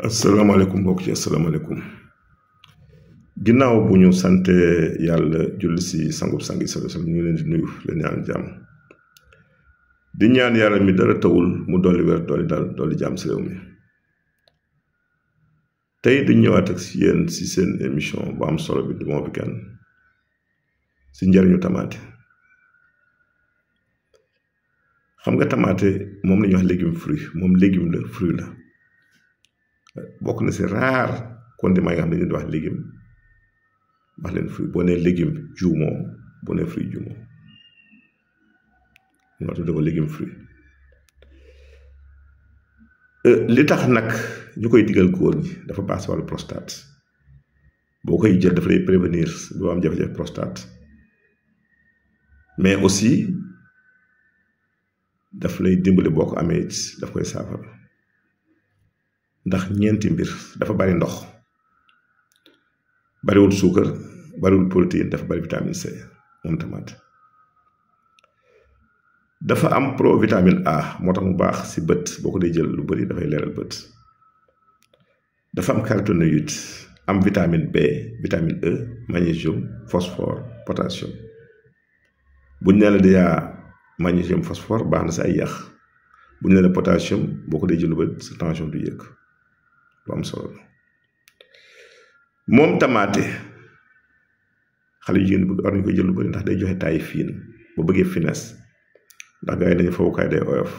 asalaamaaleykum mbokk yi asalaamaaleykum ginnaaw bu ñu sante yàlla julli si sangub sangi sallallahu ñu leen di nuyu leen ñaan jàmm di ñaan yàlla mi dara tawul mu dolli wér dolli dal dolli jàmm si réew mi tey di ñëwaat ak si yéen si seen émission bu am solo bi di Mon Weekend si njëriñu tamaate xam nga tamaate moom la ñuy wax légume fruit moom légume la fruit la bokk na si rare condiment yi nga xam ne dañuy wax légume wax leen fruit boo nee légume juumoo boo nee fruit juumoo ñu wax tuddee ko légume fruit li tax nag ñu koy digal góor ñi dafa baax si wàllu prostate boo koy jël dafa lay prévenir doo am jafe-jafe prostate mais aussi daf lay dimbali boo ko amee it daf koy saafara ndax ñeenti mbir dafa bari ndox bariwul suukar bariwul protéine dafa bari vitamine C moom tamaate dafa am provitamine A moo tax mu baax si bët boo ko dee jël lu bari dafay leeral bët dafa am caroténoïde am vitamine B vitamine E magnésium phosphore potassium buñ ne la déjà magnésium phosphore baax na si ay yax buñ ne la potassium boo ko dee jël lu bari sa tension du yëg lu am solo moom tamaate xale yu jigéen bëgg war nañu koy jël lu bari ndax day joxe taay fiin bu bëggee finesse ndax gars yi dañu fowukaay day oyof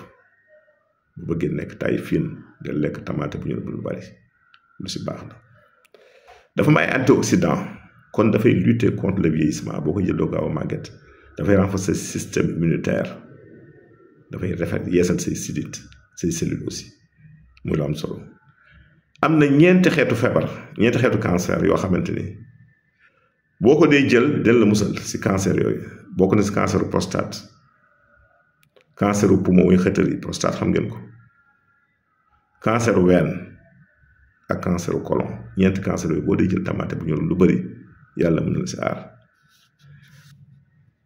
bu bëggee nekk taay fiin day lekk tamaate bu ñu lu bari lu si baax la dafa am ay antioxydant kon dafay lutter contre le vieillissement boo ko jël doo gaaw a màgget dafay renforcer système immunitaire dafay rafet yeesal say sidit say cellules aussi muy lu am solo am na ñeenti xeetu feebar ñeenti xeetu cancer yoo xamante ni boo ko dee jël del la musal si cancer yooyu bokk na si canceru prostate canceru poumon muy xëtër yi prostate xam ngeen ko canceru ween ak canceru colon ñeenti cancer yooyu boo dee jël tamaate bu ñorul lu bari yàlla mën na si aar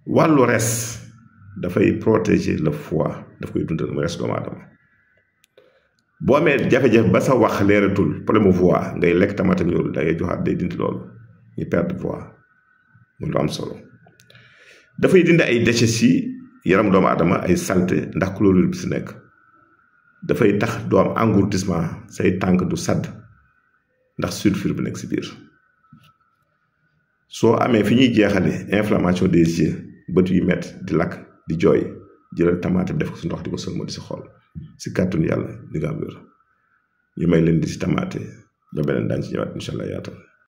wàllu res dafay protéger le foie daf koy dundal mu res doomu aadama boo amee jafe-jafe ba sa wax leeratul problème voix ngay lekk tamaate bu ñorul da ngay joxaat day dindi loolu ñu perdre voix muy lu am solo dafay dindi ay déchets si yaram doomu aadama ay saleté ndax chlorure bi si nekk dafay tax doo am engourdissement say tànk du sadd ndax sulfure bi nekk si biir soo amee fi ñuy jeexale inflammation des yeux bët yu metti di lakk di jooy jëlal tamaate bi def ko si ndox di ko sëlma di si xool si kàttanu yàlla di nga am wér ñu may leen di si tamaate ba beneen daañu ci ñëwaat incha allah yaatal